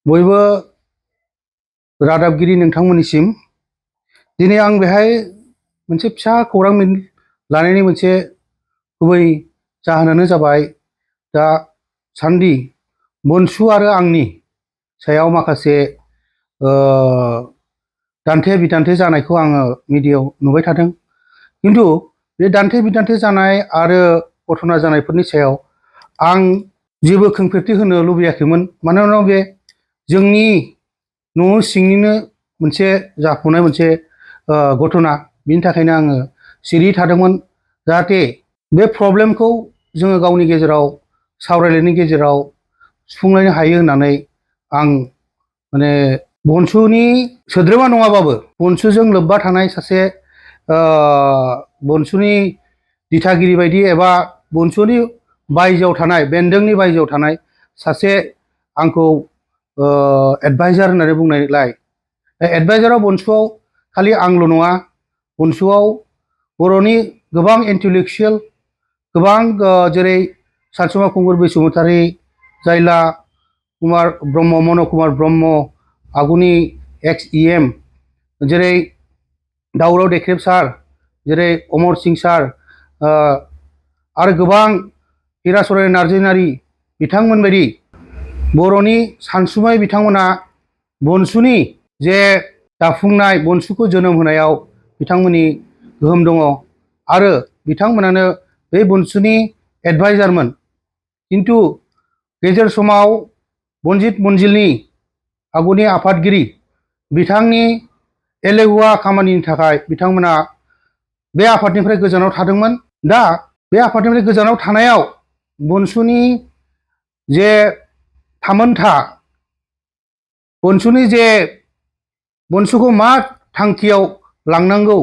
बयबो रादाबगिरि नोंथांमोननिसिम दिनै आं बेहाय मोनसे फिसा खौरां लानायनि मोनसे गुबै जाहोनानो जाबाय दा सान्दि बनसु आरो आंनि सायाव माखासे दान्थे बिदान्थे जानायखौ आङो मिडियायाव नुबाय थादों। किन्तु बे दान्थे बिदान्थे जानाय आरो घटना जानायफोरनि सायाव आं जेबो खेंफोरथि होनो लुबैयाखैमोन। मानोना बे जोंनि न' सिंनिनो मोनसे जाफुनाय मोनसे घटना, बिनि थाखायनो आङो सिरि थादोंमोन जाहाथे बे प्रब्लेमखौ जोङो गावनि गेजेराव सावरायलायनायनि गेजेराव सुफुंलायनो हायो होननानै आं माने बनसुनि सोद्रोमा नङाबाबो बनसुजों लोब्बा थानाय सासे बनसुनि दिथागिरि बायदि एबा बनसुनि बायजोआव थानाय बेन्दोंनि बायजोआव थानाय सासे आंखौ एडभाइजार होननानै बुंनायलाय एडभाइजाराव बनसुआव खालि आंल' नङा, बनसुआव बर'नि गोबां इन्टेलेक्सुयेल गोबां जेरै सानसुमा खुंगुर बसुमतारी, जायला कुमार ब्रह्म, मन कुमार ब्रह्म, आगुनि एक्स EM जेरै दावराव देख्रेब सार, जेरै अमर सिं सार आरो गोबां हिराचरन नार्जारि बिथांमोन बायदि बर'नि सानसुमै बिथांमोना बनसुनि जे दाफुंनाय बनसुखौ जोनोम होनायाव बिथांमोननि गोहोम दङ आरो बिथांमोनानो बे बनसुनि एडभाइजारमोन। किन्तु गेजेर समाव बनजित मनजिलनि आगुनि आफादगिरि बिथांनि एलेहुवा खामानिनि थाखाय बिथांमोना बे आफादनिफ्राय गोजानाव थादोंमोन। दा बे आफादनिफ्राय गोजानाव थानायाव बनसुनि जे थामोनथा, बनसुनि जे बनसुखौ मा थांखियाव लांनांगौ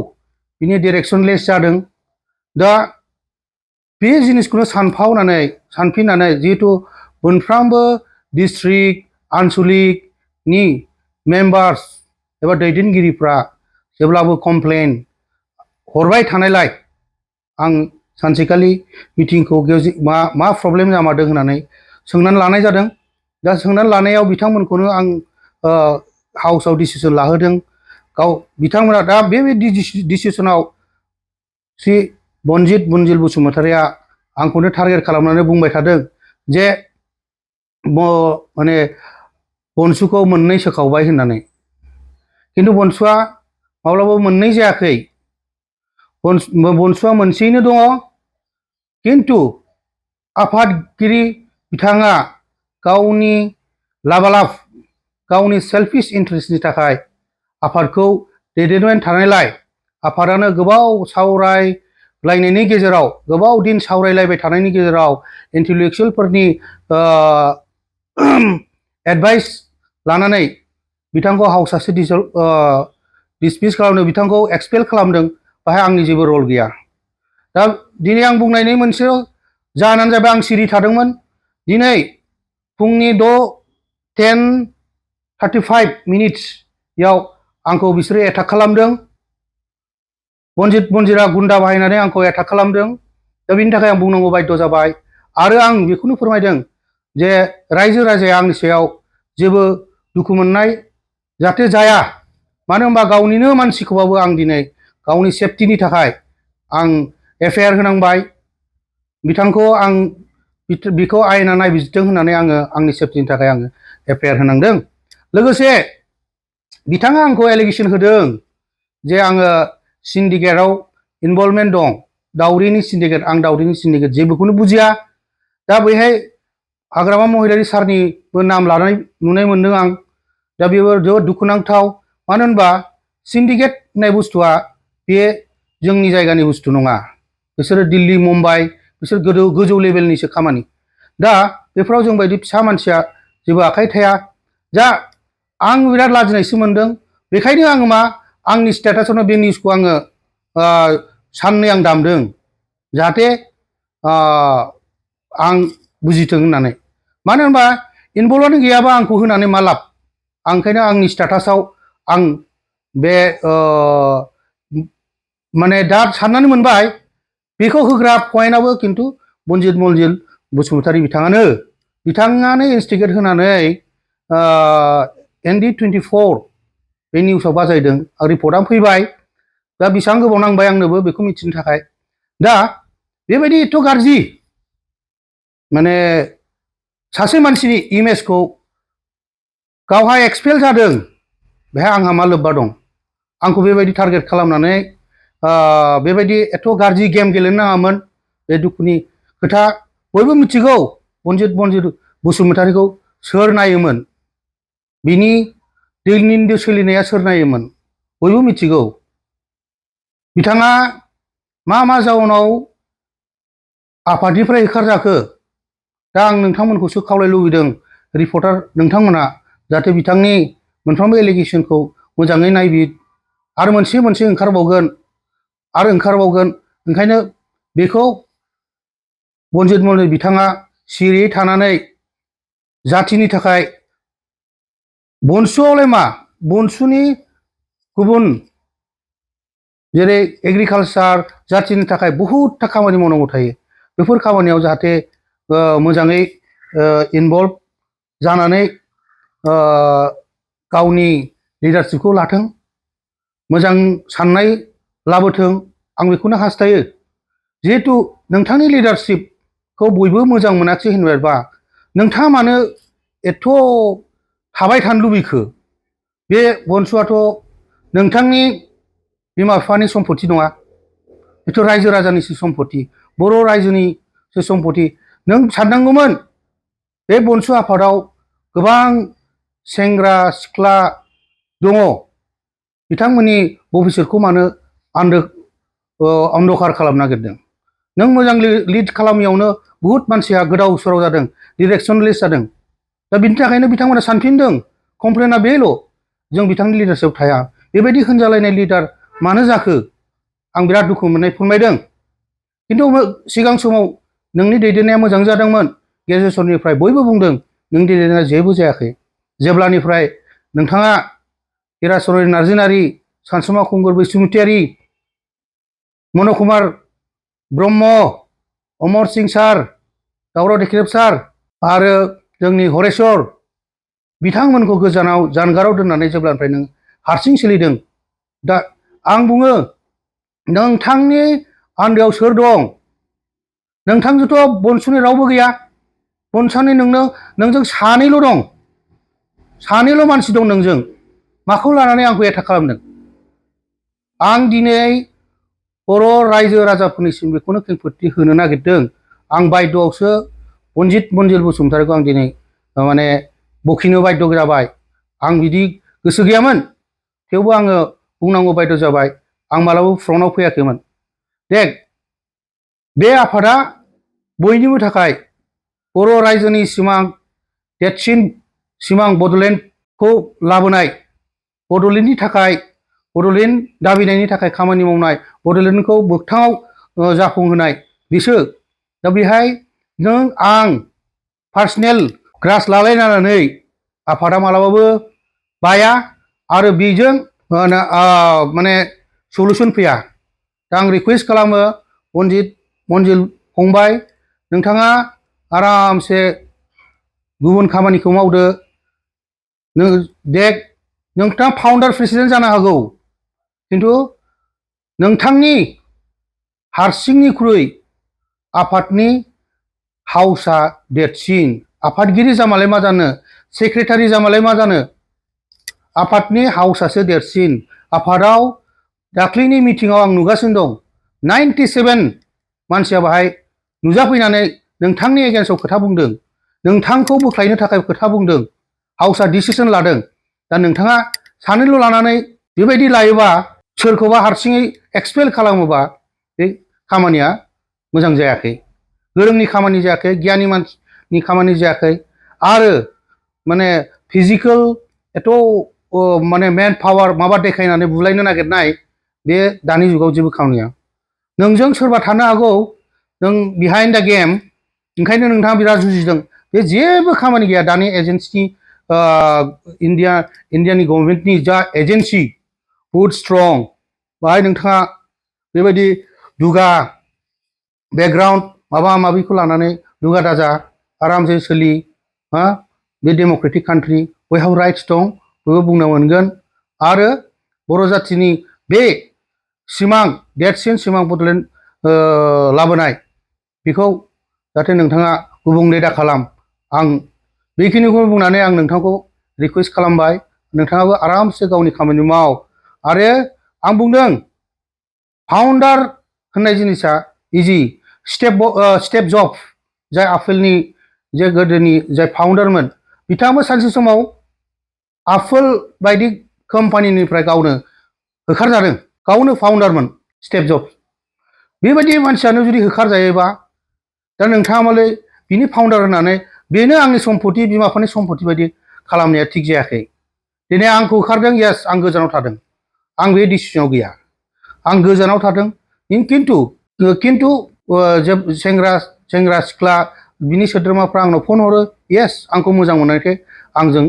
बिनि डाइरेक्सनलेस जादों। दा बे जिनिसखौनो सानफिननानै जिहेतु मोनफ्रोमबो डिस्ट्रिक्ट आनसलिकनि मेम्बार्स एबा दैदेनगिरिफ्रा जेब्लाबो कमप्लेन हरबाय थानायलाय आं सानसेखालि मिटिंखौ मा प्रब्लेम जामारदों होननानै सोंनानै लानाय जादों। दा सोंनानै लानायाव बिथांमोनखौनो आं हाउसआव डिसिसन लाहोदों। बिथांमोना दा बे डिसिसनाव श्री बनजित मनजिल बसुमतारीया आंखौनो टारगेट खालामनानै बुंबाय थादों जे माने बनसुखौ मोननै सोखावबाय होननानै। किन्तु बनसुआ माब्लाबाबो मोननै जायाखै, बनसुआ मोनसेयैनो दङ। किन्तु आफादगिरि बिथाङा गावनि लाबालाब गावनि सेल्फिश इन्टारेस्टनि थाखाय आफादखौ दैदेनबाय थानायलाय आफादानो गोबाव सावरायलायनायनि गेजेराव, गोबाव दिन सावरायलायबाय थानायनि गेजेराव इन्टेलेक्सुयेलफोरनि एडभाइस लानानै बिथांखौ हाउसआसो डिसमिस खालामदों, बिथांखौ एक्सपेल खालामदों। बाहाय आंनि जेबो रल गैया। दा दिनै आं बुंनायनि मोनसे जाहोनानो जाबाय आं सिरि थादोंमोन। दिनै फुंनि 10:35 आंखौ बिसोरो एटाक खालामदों। बनजित मनजिरा गुन्दा बाहायनानै आंखौ एटाक खालामदों। दा बिनि थाखाय आं बुंनांगौ बाध्य जाबाय। आरो आं बेखौनो फोरमायदों जे रायजो राजाया आंनि सायाव जेबो दुखु मोननाय जाहाथे जाया। मानो होनबा गावनिनो मानसिखौबाबो आं दिनै गावनि सेफटिनि थाखाय आं FIR होनांबाय। बिथांखौ आं बिखौ आयेना नायबिजिरदों होननानै आङो आंनि सेफटिनि थाखाय आङो FIR होनांदों। लोगोसे बिथाङा आंखौ एलिगेसन होदों जे आङो सिन्डिकेटआव इनभल्भमेन्ट दं, दावरिनि सिन्डिकेट। आं दावरिनि सिन्डिकेट जेबोखौनो बुजिया। दा बैहाय हाग्रामा महिलारि सारनिबो नाम लानाय नुनाय मोनदों आं। दा बेबो जोबोद दुखुनांथाव। मानो होनबा सिन्डिकेट होननाय बुस्थुआ बे जोंनि जायगानि बुस्थु नङा। बिसोरो दिल्ली मुम्बाइ बिसोर गोजौ लेभेलनिसो खामानि। दा बेफोराव जों बायदि फिसा मानसिया जेबो आखाइ थाया। दा आं बिराद लाजिनायसो मोनदों। बेखायनो आङो आंनि स्टेटासावनो बे निउसखौ आङो साननै आं दामदों जाहाथे आं बुजिथों होननानै। मानो होनबा इनभल्भआनो गैयाबा आंखौ होनानै मा लाब। ओंखायनो आंनि स्टेटासाव आं बे माने दा साननानै मोनबाय बेखौ होग्रा पइन्टआबो किन्तु बनजित मनजिल बसुमतारी बिथाङानो इन्स्टिगेट होनानै ND24 बे निउसाव बाजायदों रिपर्टआ फैबाय दा बेसेबां गोबाव नांबाय आंनोबो बेखौ मिथिनो थाखाय दा बेबायदि एथ' गाज्रि माने सासे मानसिनि इमेजखौ गावहा एक्सपेल जादों बेहाय आंहा मा लोब्बा दं आंखौ बेबायदि टारगेट खालामनानै बेबायदि एथ' गाज्रि गेम गेलेनो नाङामोन बे दुखुनि खोथा बयबो मिथिगौ बनजित बसुमतारीखौ सोर नायोमोन बिनि दैनन्दिन सोलिनाया सोर नायोमोन बयबो मिथिगौ बिथाङा मा जाउनाव आफादनिफ्राय होखारजाखो दा आं नोंथांमोनखौसो खावलाय लुबैदों रिपर्टार नोंथांमोना जाहाथे बिथांनि मोनफ्रोमबो एलिगेसनखौ मोजाङै नायबिद आरो मोनसे ओंखारबावगोन ओंखायनो बेखौ बनजित बिथाङा सिरियै थानानै जाथिनि थाखाय बनसुआवलाय मा बनसुनि गुबुन जेरै एग्रिकालचार जाथिनि थाखाय बहुतथा खामानि मावनांगौ थायो बेफोर खामानियाव जाहाथे मोजाङै इनभल्भ जानानै गावनि लिडारशिपखौ लाथों मोजां साननाय लाबोथों आं बेखौनो हास्थायो जिहेतु नोंथांनि लिडारशिपखौ बयबो मोजां मोनाखिसै होनबायबा नोंथाङा मानो एथ' थाबाय थानो लुबैखो बे बनसुआथ' नोंथांनि बिमा बिफानि सम्पति नङा बेथ' रायजो राजानिसो सम्पति बर' रायजोनिसो सम्पति नों साननांगौमोन बे बनसु आफादाव गोबां सेंग्रा सिख्ला दङ बिथांमोननि भबिष्यतखौ मानो अन्धकार खालामनो नागिरदों नों मोजां लिड खालामियावनो बुहुत मानसिया गोदाव सोराव जादों डिरेक्सनलेस जादों दा बिनि थाखायनो बिथांमोना सानफिनदों कमप्लेना बेल' जों बिथांनि लिडारशिप थाया बेबायदि होनजालायनाय लिडार मानो जाखो आं बिराद दुखु मोननाय फोरमायदों खिन्थु सिगां समाव नोंनि दैदेननाया मोजां जादोंमोन गेजेर समनिफ्राय बयबो बुंदों नोंनि दैदेननाया जेबो जायाखै जेब्लानिफ्राय नोंथाङा हिराचरन नार्जारि सानसुमा खुंगुर बैसुमुतियारि मन कुमार ब्रह्म अमर सिं सार दावराव देख्रेब सार आरो जोंनि हरेश्वर बिथांमोनखौ गोजानाव जानगाराव दोननानै जेब्लानिफ्राय नों हारसिं सोलिदों दा आं बुङो नोंथांनि आन्दोआव सोर दं नोंथांजोंथ' बनसुनि रावबो गैया बनसुनि नोंजों सानैल' दं सानैल' मानसि दं नोंजों माखौ लानानै आंखौ एटाक खालामदों आं दिनै बर' रायजो राजाफोरनिसिम बेखौनो खेंफोरथि होनो नागिरदों आं बायद'आवसो बनजित बसुमतारीखौ आं दिनै माने बखिनो बायद' जाबाय आं बिदि गोसो गैयामोन थेवबो आङो बुंनांगौ बायद' जाबाय आं मालाबाबो फ्रन्टआव फैयाखैमोन देख बे आफादा बयनिबो थाखाय बर' रायजोनि सिमां देरसिन सिमां बड'लेण्डखौ लाबोनाय बड'लेण्डनि थाखाय बड'लेण्ड दाबिनायनि थाखाय खामानि मावनाय बड'लेण्डखौ मोगथाङाव जाफुंहोनाय बिसोर दा बेहाय नों आं पार्सनेल ग्रास लालायनानै आफादा मालाबाबो बाया आरो बेजों माने सलुसन फैया दा आं रिकुवेस्ट खालामो बनजित फंबाय नोंथाङा आरामसे गुबुन खामानिखौ मावदो देख नोंथाङा फाउन्डार प्रेसिडेन्ट जानो हागौ खिन्थु नोंथांनि हारसिंनिख्रुइ आफादनि हाउसआ देरसिन आफादगिरि जामालाय मा जानो सेक्रेटारि जामालाय मा जानो आफादनि हाउसआसो देरसिन आफादाव दाख्लैनि मिटिङाव आं नुगासिनो दं 97 मानसिया बाहाय नुजाफैनानै नोंथांनि एगेन्स्टआव खोथा बुंदों नोंथांखौ बोख्लायनो थाखाय खोथा बुंदों हाउसआ डिसिसन लादों दा नोंथाङा सानैल' लानानै बेबायदि लायोबा सोरखौबा हारसिङै एक्सपेल खालामोबा बे खामानिया मोजां जायाखै गोरोंनि खामानि जायाखै गियानि मानसिनि खामानि जायाखै आरो माने फिजिकेल एथ' माने मेन पावार माबा देखायनानै बुलायनो नागिरनाय बे दानि जुगाव जेबो खामानिया नोंजों सोरबा थानो हागौ नों बिहाइन्ड दा गेम ओंखायनो नोंथाङा बिराद जुजिदों बे जेबो खामानि गैया दानि एजेन्सिनि इन्डियानि गभर्नमेन्टनि जा एजेन्सि बुहुद स्ट्रं बाहाय नोंथाङा बेबायदि दुगा बेकग्राउन्ड माबा माबिखौ लानानै दुगा दाजा आरामसे सोलि बे डेम'क्रेटिक कान्ट्रि बयहाबो राइट्स दं बयबो बुंनो मोनगोन आरो बर' जाथिनि बे सिमां देरसिन सिमां बड'लेण्ड लाबोनाय बेखौ जाहाथे नोंथाङा गुबुंले दाखालाम आं बेखिनिखौ बुंनानै आं नोंथांखौ रिकुवेस्ट खालामबाय नोंथाङाबो आरामसे गावनि खामानि माव आरो आं बुंदों फाउन्डार होननाय जिनिसा इजि स्टेभ जब्स जाय आपेलनि जे गोदोनि जाय फाउन्डारमोन बिथाङाबो सानसे समाव आपेल बायदि कम्पानिनिफ्राय गावनो होखारजादों गावनो फाउन्डारमोन स्टेभ जब्स बेबायदि मानसियानो जुदि होखारजायोबा दा नोंथाङा मालाय बिनि फाउन्डार होननानै बेनो आंनि सम्पति बिमा बिफानि सम्पति बायदि खालामनाया थिग जायाखै दिनै आंखौ होखारदों येस आं गोजानाव थादों आं बे डिसिसनाव गैया आं गोजानाव थादों खिन्थु सेंग्रा सिख्ला बिनि सोद्रोमाफ्रा आंनाव फन हरो येस आंखौ मोजां मोननायखाय आंजों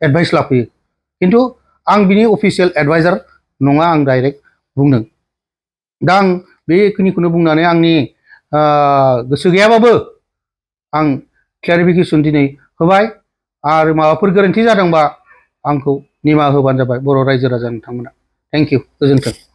एडभाइस लाफैयो खिन्थु आं बिनि अफिसियेल एडभाइजार नङा आं डाइरेक्ट बुंदों दा आं बेखिनिखौनो बुंनानै आंनि गोसो गैयाबाबो आं क्लेरिफिकेसन दिनै होबाय आरो माबाफोर गोरोन्थि जादोंबा आंखौ निमाहा होबानो जाबाय बर' रायजो राजा नोंथांमोना थेंक इउ गोजोन्थों